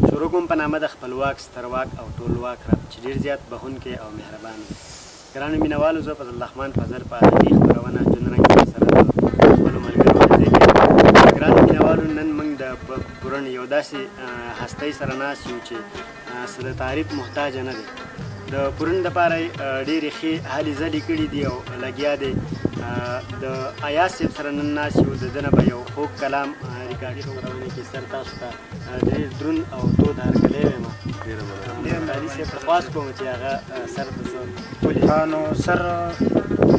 شروع کوم په نامه د خپلواک، سترواک او ټولواک رب چې ډېر زیات بخښونکی او مهربان دی. ګرانو مینوالو، زه فضل الرحمن فضل په ادبي خپرونه ژوند رنګ کې سره د خپلو ملګرو حاضر یم. ګرانو مینوالو، نن موږ د پورن یو داسې هستۍ سره ناست یو چې څه د تعریف محتاج نه دی. د پورن دپاره یې ډېرې ښې هلې ځلې کړي دي او لګیا دی. د ایاز صاحب سره نن ناست یو، د ده نه به یو خوږ کلام ریکارډ خپرونه کې سر تاسو ته ډېر دروند او تود هرکلی وایم. ډېره علي صاحب ته خواست کوم چې هغه سر ته څه ولي. نو سر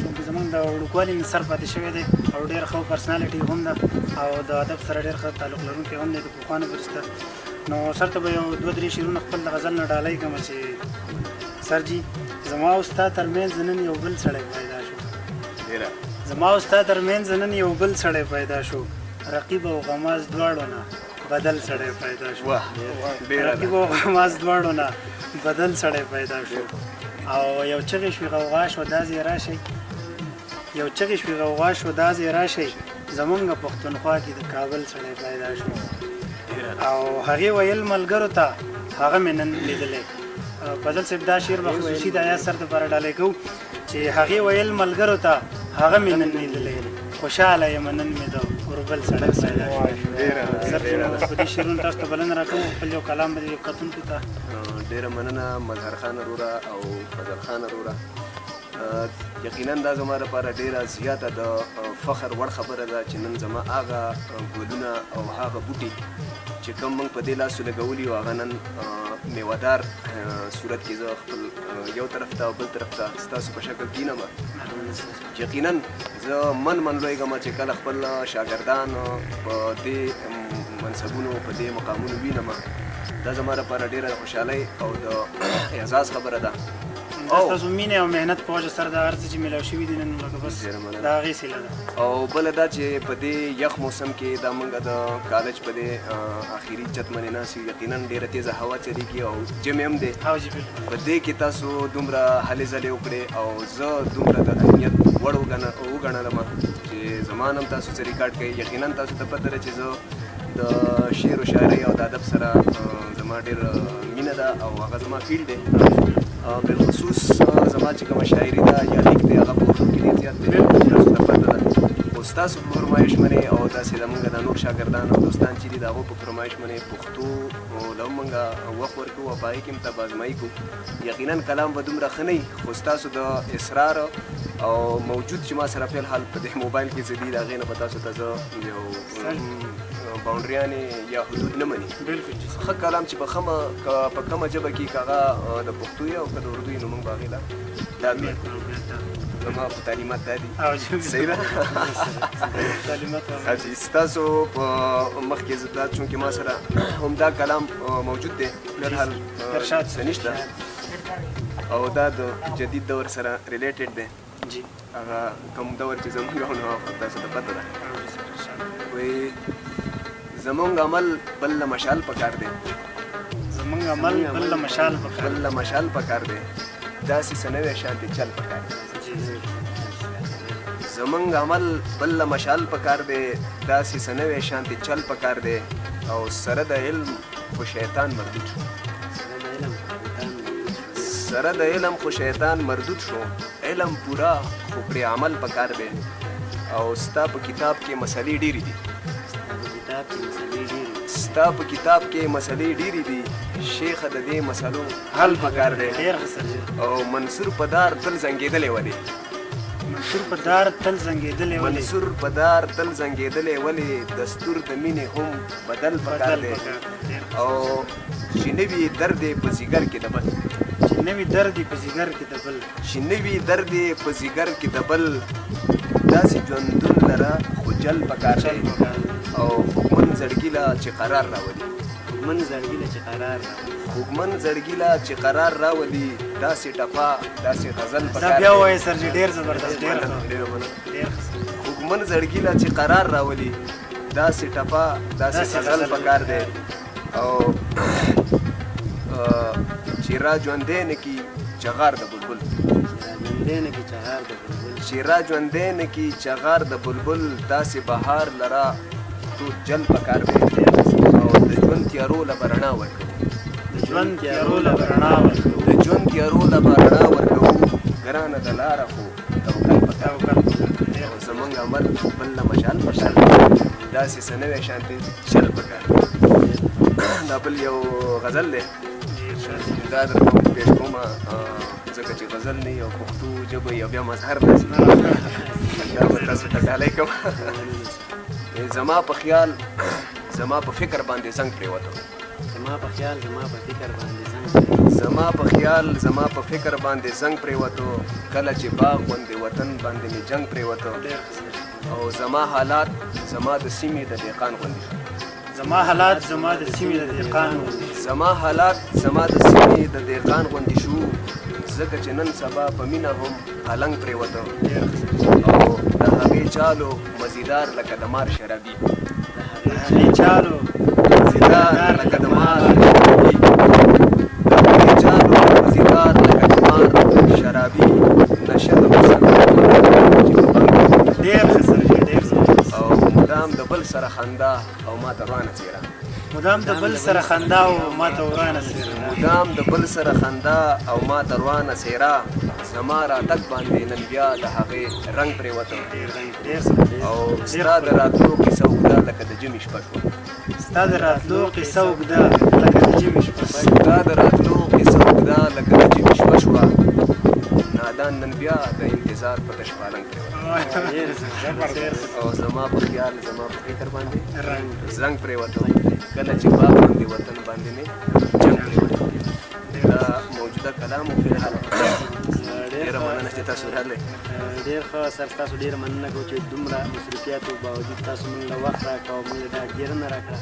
چونکې زمونږ د وړوکوالي نه سر پاتې شوی دی او ډېر ښه پرسنالټي هم ده او د ادب سره ډېر ښه تعلق لرونکی هم دی د پخوا نه وروسته، نو سر ته به یو دوه درې شعرونه خپل د غزل نه ډالۍ کړم چې سر جي، زما او ستا ترمنځ نن یو بل سړی پیدا شو. زما او ستا ترمنځ نن یو بل سړی پیدا شو، رقیب او غماز دواړو نه بدل سړی پیدا شو. رقیب او غماز دواړو نه بدل سړی پیدا شو. او یو چغې شوې غوغا شو دا ځای راشئ، یو چغې شوې غوغا شو دا ځای راشئ، زمونږ پښتونخوا کې د کابل سړی پیدا شو. او هغې ویل ملګرو ته هغه مې نن لیدلی. فضل صاحب، دا شعر به خصوصي د ایاز سر دپاره ډالۍ کوو چې هغې ویل ملګرو ته هغه مې نن لیدلی، خوشحاله یم نن مې د اوربل سړی پیدا شو. سر چې نو په دې شعرونو تاسو ته بلنه راکوو، خپل یو کلام به دې کتونکو ته. ډېره مننه مظهر خان وروره او فضل خان وروره. یقینا دا زما لپاره ډېره زیاته د فخر وړ خبره ده چې نن زما هغه ګلونه او هغه بوټي چې کوم موږ په دې لاسو لګولي او هغه نن میوهدار صورت کې زه خپل یو طرف ته او بل طرف ته ستاسو په شکل کینم. یقینا زه من من لویږم چې کله خپل شاګردان په دې منصبونو په دې مقامونو وینم، دا زما لپاره ډېره د خوشحالۍ او د اعزاز خبره ده. دا ستاسو مینې او محنت په وجه سره دا هر څه چې میلاو شوي دي نن، لکه بس د هغې سیله ده. او بله دا چې په دې یخ موسم کې دا موږ د کالج په دې آخري چت باندې ناست یو، یقینا ډېره تیزه هوا چلېږي او ژمی هم دی. په دې کې تاسو دومره هلې ځلې وکړې او زه دومره د اهمیت وړ وګڼلم چې زما نوم تاسو څه ریکارډ کوي. یقینا تاسو ته پته ده چې زه د شعر و شاعرۍ او د ادب سره زما ډېر مینه ده او هغه زما فیلډ دی. بالخصوص زما چې کومه شاعري ده یا لیک دی هغه په اردو کې ډېر زیات دی، تاسو ته پته ده. خو ستاسو په فرمایش باندې او داسې زمونږ د نور شاګردان او دوستان چې دي د هغو په فرمایش باندې پښتو له هم موږ وخت ورکوو او په هغې کې هم طبع ازمایي کوو. یقینا کلام به دومره ښه نه وي، خو ستاسو د اصرار او موجود چې ما سره په الحال په دې موبایل کې څه دي د هغې نه به تاسو ته زه یو باونډریانې یا حدود نه مني. ښه کلام چې په کومه ژبه کې که هغه د پښتو وي او که د اردو وي، نو موږ به هغې له داد ورکړو. زما خو تعلیمات دا دي. صحیح ده ستاسو په مخکې زه دا چونکې ما سره هم دا کلام موجود دی، بهرحال څه نشته او دا د جدید دور سره ریلیټډ دی. هغه کوم دور چې زمونږ نو تاسو ته پته ده. وایي زمونږ عمل بل له مشال پکار دی، زمونږ عمل بل له مشال پکار، بل له مشال پکار دی، داسې څه نوی شانتې چل پکار دی. زمونږ عمل بل له مشال پکار دی، داسې څه نوی شانتې چل پکار دی، او سره د علم خو شیطان مردود شو، سره د علم خو شیطان مردود شو، علم پورا خو پرې عمل پکار دی. او ستا په کتاب کې مسلې ډېرې دي، ستا په کتاب کې مسلې ډېرې دي، شیخه د دې مسلو حل پکار دی. او منصور په دار تل زنګېدلی ولې، منصور په دار تل زنګېدلی ولې، منصور په دار تل زنګېدلی ولې، دستور د مینې هم بدل پکار دی. او چې نه وي درد یې په ځیګر کې د بل، چې نه وي درد یې په ځیګر کې د بل، چې نه وي درد یې په ځیګر کې د بل، داسې ژوندون لره خو جل پکار دی. او خوږمن زړګي له چې قرار راولي، خوږمن زړګي له چې قرار راولي، خوږمن زړګي له چې قرار راولي، داسې ټپه داسې غزل پکار دی. بیا ووایې سر جي، ډېر زبردست، ډېر ډېره مننه. خوږمن زړګي له چې قرار راولي، داسې ټپه داسې غزل پکار دی. او چې را ژوندی نه کي چغار د بلبل، ژوندی نه کي چغار د بلبل، چې را ژوندی نه کي چغار د بلبل، داسې بهار لره تود جل پکار دی. او د ژوند تیارو له به رڼا ورکوو. د ژوند تیارو له به رڼا ورکوو. د ژوند تیارو له به رڼا ورکوو، ګرانه د لاره خو توکل پکار دی. او زمونږ عمل بل له مشال پکار دی، داسې څه نوی شانتې چل پکار دی. دا بل یو غزل دی، دا درته پېښ کوم، ځکه چې غزل نه یو پښتو ژبه یو بیا مظهر دی، دا به تاسو ته ډالۍ کوم. زما په خیال زما په فکر باندې زنګ پرېوتو. زما په خیال زما په فکر باندې زنګ، زما په خیال زما په فکر باندې زنګ پرېوتو، کله چې باغ غوندې وطن باندې مې جنګ پرېوتو. او زما حالات زما د سیمې د دهقان غوندې شو. زما حالات زما د سیمې د دهقان غوندې، زما حالات زما د سیمې د دهقان غوندې شو، ځکه چې نن سبا په مینه هم النګ پرېوتو. او د هغې چالو مزیدار لکه د مار شرابي، د هغې چالو مزیدار لکه د مار شرابي، د هغې چالو مزیدار لکه د مار شرابي، نشه د حسن چې په بنګ. ډېر ښه سر، ډېر ښه. او مدام د بل سره خندا او ما ته روانه څېره، مدام د بل سره خندا او ما ته ورانه څېره، مدام د بل سره خندا او ما ته روانه څېره، زما راتګ باندې نن بیا د هغې رنګ پرېوتو. او ستا د راتلو کیسه اوږده لکه د ژمي شپه شوه. ستا د راتلو کیسه اوږده لکه د ژمي شپه، ستا د راتلو کیسه اوږده لکه د ژمي شپه شوه، نادان نن بیا د انتظار په تش پالنګ پرېوتو. او زما په خیال زما په فکر باندې زنګ پرېوتو، کله چې باغ باندې وطن باندې مې جنګ پرېوتو. دا موجوده کلام و فی الحال. ډېره مننه چې تاسو راغلئ. ډېر ښه سر، تاسو ډېره مننه کوو چې دومره مصروفیاتو باوجود تاسو موږ له وخت راکړه او موږ له ډاډګیرنه راکړه.